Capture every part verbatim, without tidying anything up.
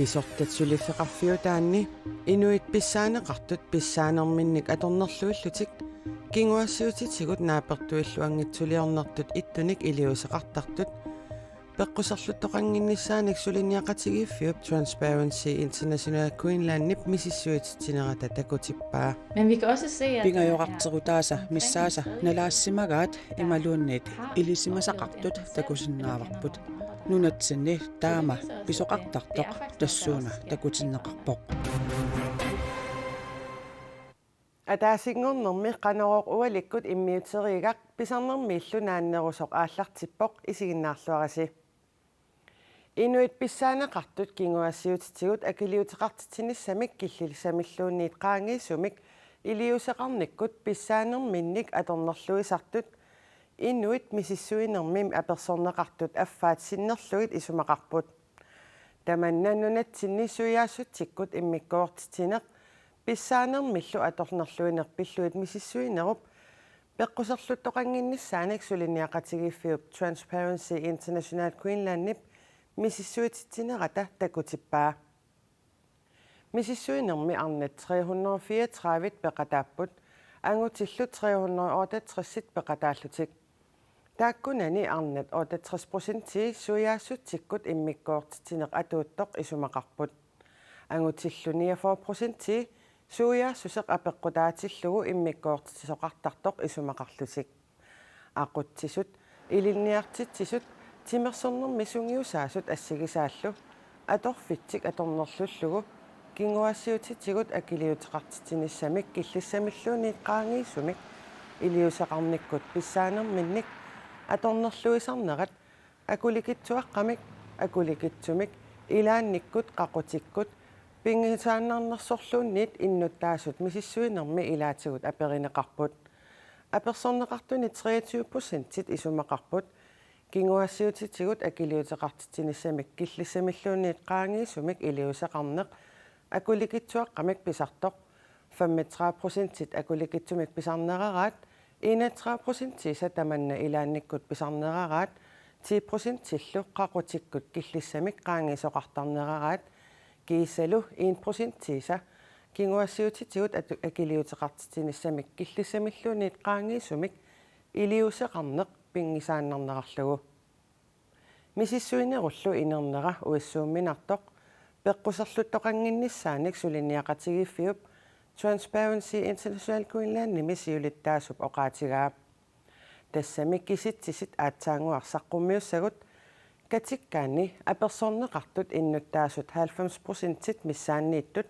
Pisortat suliffeqarfiutaanni inuit pissaaneqartut pissaanerminnik atornerluillutik kinguaassiuutitigut naapertuilluanngitsuliornertut ittunik iliuuseqartartut peqquserluttoqannginnissaanik suliniaqatigiiffiup Transparency International Greenlandip misissuititsinerata takutippaa. Men vi kan også se, at der er Pingajoqarterutaasa missaasa nalaassimagaat imaluunniit ilisimasaqartut takusinnaavarput. Nunatsinni taama pisoqartartoq tassuuna takutinneqarpoq. Ataasinngornermi Qanorooq ualikkut immiuteriigaq pisarnermiillu naannerusoq aallartippoq, isiginnaarluarisi. Inuit pissaaneqartut kinguaassiuutitigut akiliuteqartitsinissamik killissamilluunniit qaangiissumik iliuuseqarnikkut pissaanerminnik atornerluisartut inuit misissuinermi apersorneqartut affaat sinnerlugit isumaqarput. Tamanna nunatsinni suiaassutsikkut immikkoortitsineq pissaanermillu atornerluineq pillugit misissuinerup peqquserluttoqannginnissaanik suliniaqatigiiffiup Transparency International Greenlandip misissuititsinerata takutippaa. Misissuinermi arnat tre hundrede og fireogtredive peqataapput, angutillu tre hundrede og otteogtres peqataallutik. Taakkunani arnat otteogtres procentii suiaassutsikkut immikkoortitsineq atuuttoq isumaqarput. Angutillu niogfyrre procentii suiaassuseq apeqqutaatillugu immikkoortitsisoqartartoq isumaqarlutik. Aqutsisut, ilinniartitsisut, timersornermi sungiusaasut assigisaallu atorfitsik atornerlullugu kinguaassiuutitigut akiliuteqartitsinissamik killissamilluunniit qaangiissumik iliuuseqarnikkut pissaanerminnik atornerluisarnerat akulikitsuaqqamik, akulikitsumik, ilaannikkut, qaqutikkut, pinngisaannarnersorluunniit innuttaasut misissuinermi ilaatigut aperineqarput. Apersorneqartuni treogtyve procentit isumaqarput kinguaassiuutitigut akiliuteqartitsinissamik killissamilluunniit qaangiissumik iliuuseqarneq akulikitsuaqqamik pisartoq, femogtredive procentit akulikitsumik pisarneraraat, enogtredive procentiisa tamanna ilaannikkut pisarneraraat, ti procentillu qaqutikkut killissamik qaangiisoqartarneraraat, kiisalu en procentiisa kinguaassiuutitigut atu-, akiliuteqartitsinissamik killissamilluunniit qaangiissumik iliuuseqarneq pinngisaannarnerarlugu. Misissuinerullu inernera uissuumminartoq peqquserluttoqannginnissaanik suliniaqatigiiffiup Transparency International Greenlandimi siulittaasup oqaatigaa. Tassami kisitsisit aatsaannguaq saqqummiussagut katikkaanni apersorneqartut innuttaasut halvfems procentit missaanniittut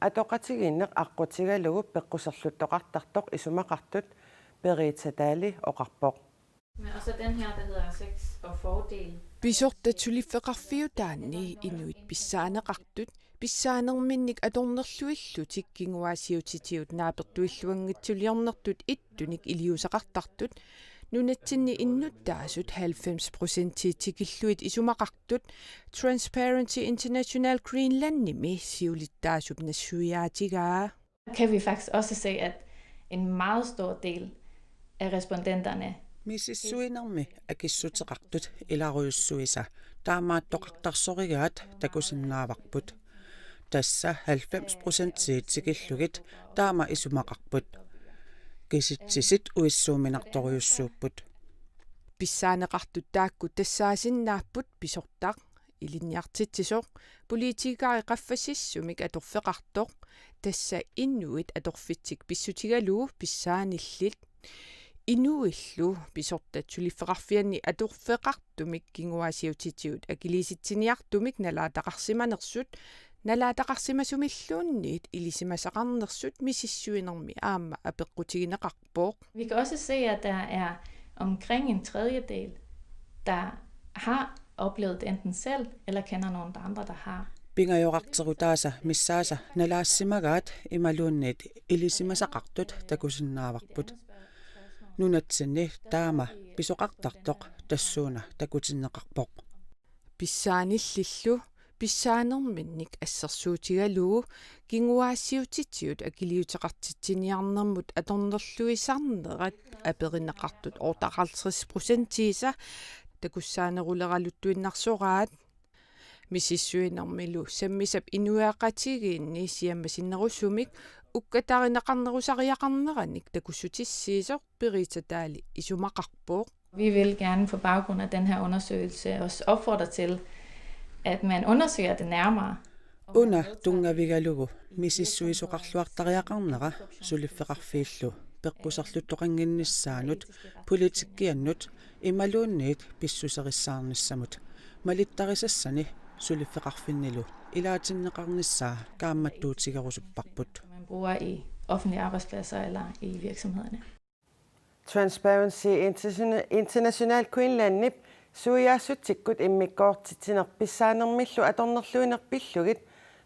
atoqatigiinneq aqqutigalugu peqquserluttoqartartoq isumaqartut Berita Dahl oqarpoq. Men og så den her, der hedder sex og fordel. Pisortat suliffeqarfiutaanni inuit pissaaneqartut pissaanerminnik atornerluillutik kinguaassiuutitigut naapertuilluanngitsuliornertut ittunik iliuuseqartartut nunatsinni innuttaasut halvfems procentii tikillugit isumaqartut Transparency International Greenlandimi siulittaasup nassuiaatigaa. Kan vi faktisk også se, at en meget stor del af respondenterne Misissuinermi akissuteqartut ilarujussuisa taamaattoqartarsorigaat takusinnaavarput. Tassa halvfems procentii tikillugit taama isumaqarput. Kisitsisit uissuumminartorujussuupput. Pissaaneqartut taakku tassaasinnaapput pisortaq, ilinniartitsisoq, politikerit qaffasissumik atorfeqartoq, tassa inuit atorfitsik pissutigalugu pissaanillit. Inuillu pisortat suliffeqarfianni atorfeqartumik kinguaassiuutitigut akiliisitsiniartumik nalaataqarsimanersut, nalaataqarsimasumilluunniit ilisimasaqarnersut misissuinermi aamma apeqqutigineqarpoq. Vi kan også se, at der er omkring en tredjedel, der har oplevet det enten selv, eller kender nogen, der andre, der har. Pingajoqarterutaasa missaasa nalaassimagaat imaluunniit ilisimasaqartut takusinnaavarput. Nunatsinni taama pisoqartartoq tassuuna takutinneqarpoq. Pissaanillillu pissaanerminnik assersuutigalugu kinguaassiuutitigut akiliuteqartitsiniarnermut atornerluisarnerat aperineqartut otteoghalvtreds procentiisa takussaaneruleraluttuinnarsoraat. Misissuinermilu sammisap inuiaqatigiinni siammasinnerusumik ukkatarineqarnerusariaqarneranik takussutissiisoq Birgitta Dahl isumaqarpoq. Vi vil gerne på baggrund af den her undersøgelse også opfordre til, at man undersøger det nærmere. Una tunngavigalugu misissuisoqarluartariaqarnera suliffeqarfiillu peqquserluttoqannginnissaanut politikkiannut imaluunniit pissuserissaarnissamut malittarisassani suliffeqarfinnilu ilaatinneqarnissaa kaammattuutigerusupparput. Man bruger i offentlige arbejdspladser eller i virksomhederne. Transparency Interna-, International Greenlandip suiaassutsikkut immikkoortitsineq pissaanermillu atornerluineq pillugit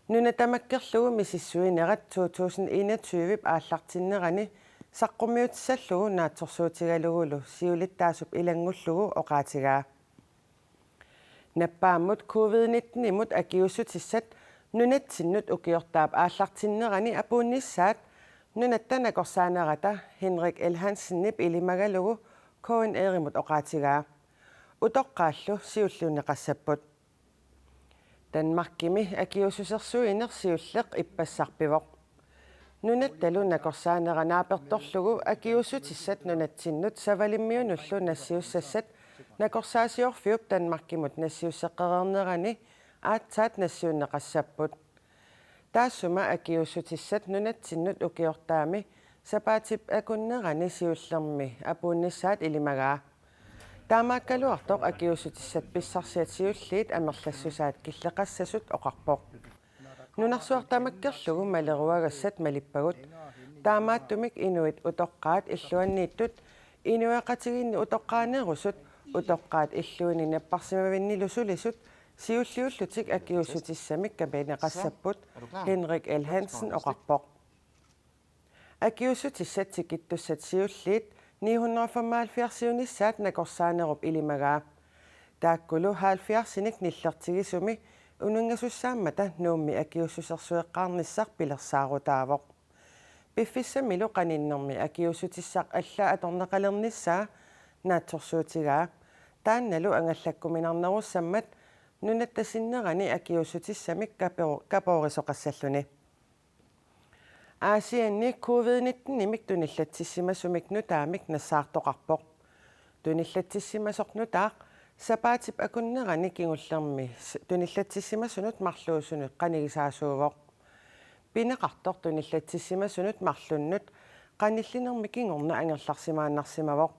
nuna tamakkerlugu misissuinerat to tusind enogtyve aallartinnerani saqqummiutissallugu naatsorsuutigalugulu siulittaasup ilanngullugu oqaatigaa. Nappaammut covid nitten-imut akiuussutissat nunatsinnut ukiortaap aallartinnerani apuunnissaat nunatta nakorsaanerata Henrik L. Hansenip ilimagalugu K N R-imut oqaatigaa. Utoqqaallu siulliunneqassapput. Danmarkimi akiuussusersuineq siulleq ippassaq pivoq. Nunattalu nakorsaanera naapertorlugu akiuussutissat nunatsinnut Savalimmiunullu nassiussassat Nakorsaasiorfiup Danmarkimut nassiusseqqereernerani aatsaat nassiunneqassapput. Taassuma akiuussutissat nunatsinnut ukiortaami sapaatip akunnerani siullermi apuunnissaat ilimagaa. Taamaakkaluartoq akiuussutissat pissarsiat siulliit amerlassusaat killeqassasut oqarpoq. Nunarsuaq tamakkerlugu maleruagassat malippagut. Taamaattumik inuit utoqqaat illuanniittut, inuiaqatigiinni utoqqaanerusut, utoqqaat illuini napparsimavinnilu sulisut siulliullutik akiuussutissamik kapineqassapput, Henrik L. Hansen oqarpoq. Akiuussutissat tikittussat siulliit ni hundrede og femoghalvfjerds-iunissaat nakorsaanerup ilimagaa. Taakkulu halvfjerdsinik nillertigisumi uninngasussaammata Nuummi akiuussusersueqqaarnissaq pilersaarutaavoq. Piffissamilu qaninnermi akiuussutissaq alla atorneqalernissaa naatsorsuutigaa. Taannalu angallakkuminarnerussammat nunatta sinnerani akiuussutissamik kapo-, kapoorisoqassalluni. Aasianni covid nitten-imik tunillatsissimasumik nutaamik nassaartoqarpoq. Tunillatsissimasoq nutaaq sapaatip akunnerani kingullermi s-, tunillatsissimasunut marluusunut qanigisaasuuvoq. Pineqartoq tunillatsissimasunut marlunnut qanillinermi kingorna angerlarsimaannarsimavoq.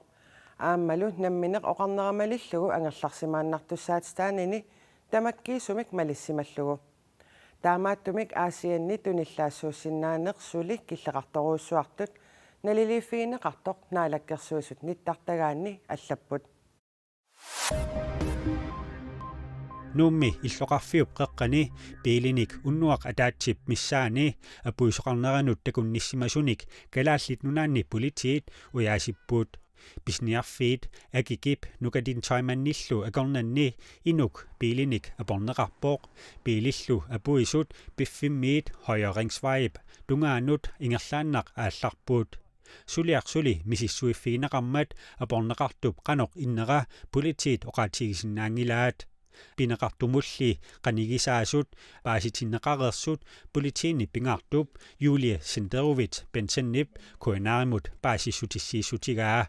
Aammalu nammineq oqarnera malillugu angerlarsimaannartussaatitaanini tamakkiisumik malissimallugu. Taamaattumik Aasianni tunillaassuussinnaaneq suli killeqartorujussuartut naliliiffigineqartoq Naalakkersuisut nittartagaanni allapput. Nuummi illoqarfiup qeqqani biilinik unnuaq ataatsip missaani apuisoqarneranut takunnissimasunik Kalaallit Nunaanni politiit ujaasipput. Pisiniarfiit Akikip Nukatin Teimannillu akornanni inuk biilinik aporneqarpoq. Biilillu apuisut piffimmiit Høje Ringsvejip tungaanut ingerlaannaq aallarput. Suliaq suli misissuiffigineqarmat aporneqartup qanoq innera politiit oqaatigisinnaanngilaat. Pineqartumulli qanigisaasut paasitinneqareersut politiini pingaartup Julie Senderovits Bentzenip K N R-imut paasissutissiissutigaa.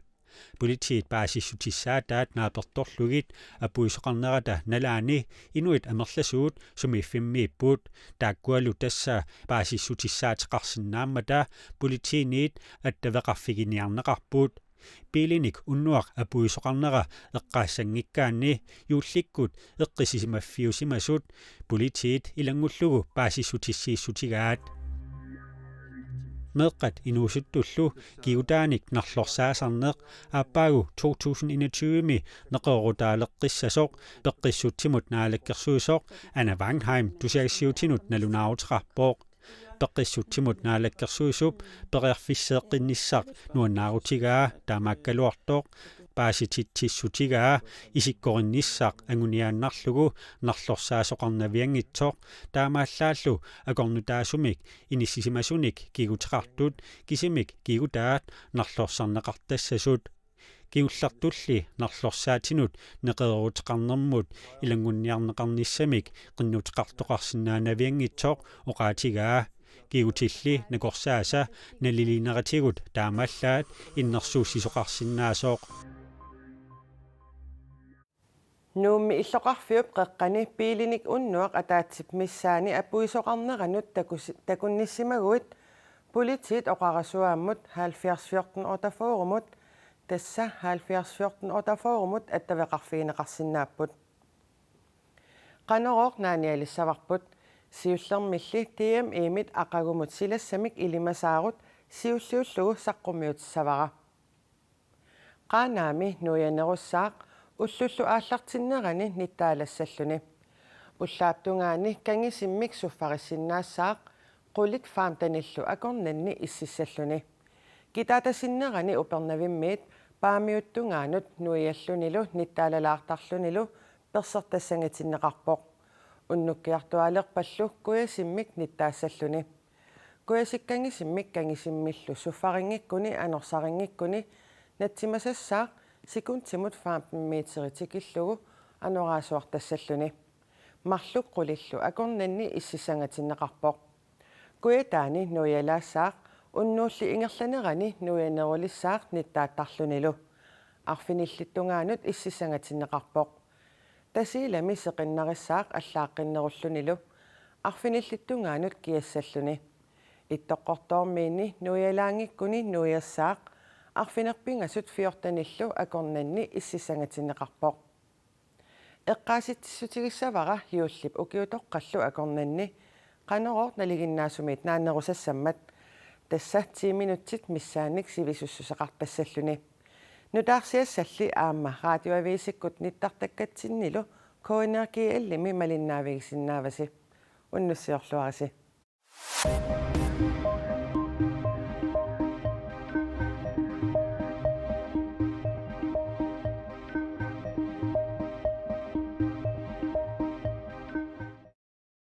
Politiit paasissutissaataat naapertorlugit apuisoqarnerata nalaani inuit amerlasuut sumiiffimmiipput, taakkualu tassa paasissutissaateqarsinnaammata politiinit attaveqarfiginiarneqarput. Biilinik unnuaq apuisoqarnera eqqaassanngikkaanni juullikkut eqqissisimaffiusimasut politiit ilanngullugu paasissutissiissutigaat. Meeqqat inuusuttullu kigutaanik narlorsaasarneq aappaagu to tusind enogtyve-mi neqeroorutaaleqqissasoq Peqqissutsimut Naalakkersuisoq Anna Wangenheim tusagassiuutinut nalunaaruteqarpoq. Peqqissutsimut Naalakkersuisup periarfisseeqqinnissaq nuannaarutigaa taamaakkaluartoq paasititsissutigaa isikkorinissaq anguniaannarlugu narlorsaasoqarnavianngitsoq, taamaallaallu akornutaasumik inissisimasunik kiguteqartut kisimik kigutaat narlorsarneqartassasut. Kingullertulli nallorsaatinut neqerooruteqarnermut ilanngunniarneqarnissamik qinnuteqartoqarsinnaanavianngitsoq oqaatigaa. Kigutilli nakorsaasa naliliineratigut taamaallaat innersuussisoqarsinnaasoq. Nuummi illoqarfiup qeqqani biilinik unnuaq ataatsip missaani apuisoqarneranut takus-, takunnissimaguit politiit oqarasuaammut halvfjerds fjorten otteogfyrremut, tassa halvfjerds fjorten otteogfyrremut attaveqarfigineqarsinnaapput. Qanorooq naanialissavarput, siullermilli D M I-mit aqagumut silassamik ilimasaarut siulliullugu saqqummiutissavara. Qaanaami nuianerussaaq ullullu aallartinnerani nittaalassalluni. Ullaap tungaani kangisimmik suffarissinnaassaaq qulit femtenillu akornanni ississalluni. Kitaatasinnerani Upernavimmiit Paamiut tungaanut nuiallunilu nittaalalaartarlunilu persertassangatinneqarpoq. Unnukkiartuaalerpallu kujasimmik nittaassalluni. Kujasikkanngisimmik kangisimmillu suffarinngikkuni anorsarinngikkuni natsimasassaaq sekundimut femten meteri tikillugu anoraasuartassalluni. Marluk qulillu akornanni ississangatinneqarpoq. Kujataani nuialaassaaq unnuulli ingerlanerani nuianerulissaaq nittaattarlunilu. Arfinillit tungaanut ississangatinneqarpoq. Tasiilami seqinnarissaaq allaaqqinnerullunilu arfinillit tungaanut kiassalluni. Ittoqqortoormiini nuialaanngikkuni nuiassaaq arfineq-pingasut fjortenillu akornanni ississangatinneqarpoq. Eqqaasitsigissutigissavara juullip ukiutoqqallu akornanni Qanorooq nalinginnaasumit naanerusassammat, tassa ti minutsit missaannik sivisussuseqartassalluni. Nutaarsiassalli aamma radioaviisikkut nittartakkatsinnilu K N R G L-imi malinnaavigisinnaavasi. Unnussiorluarisi.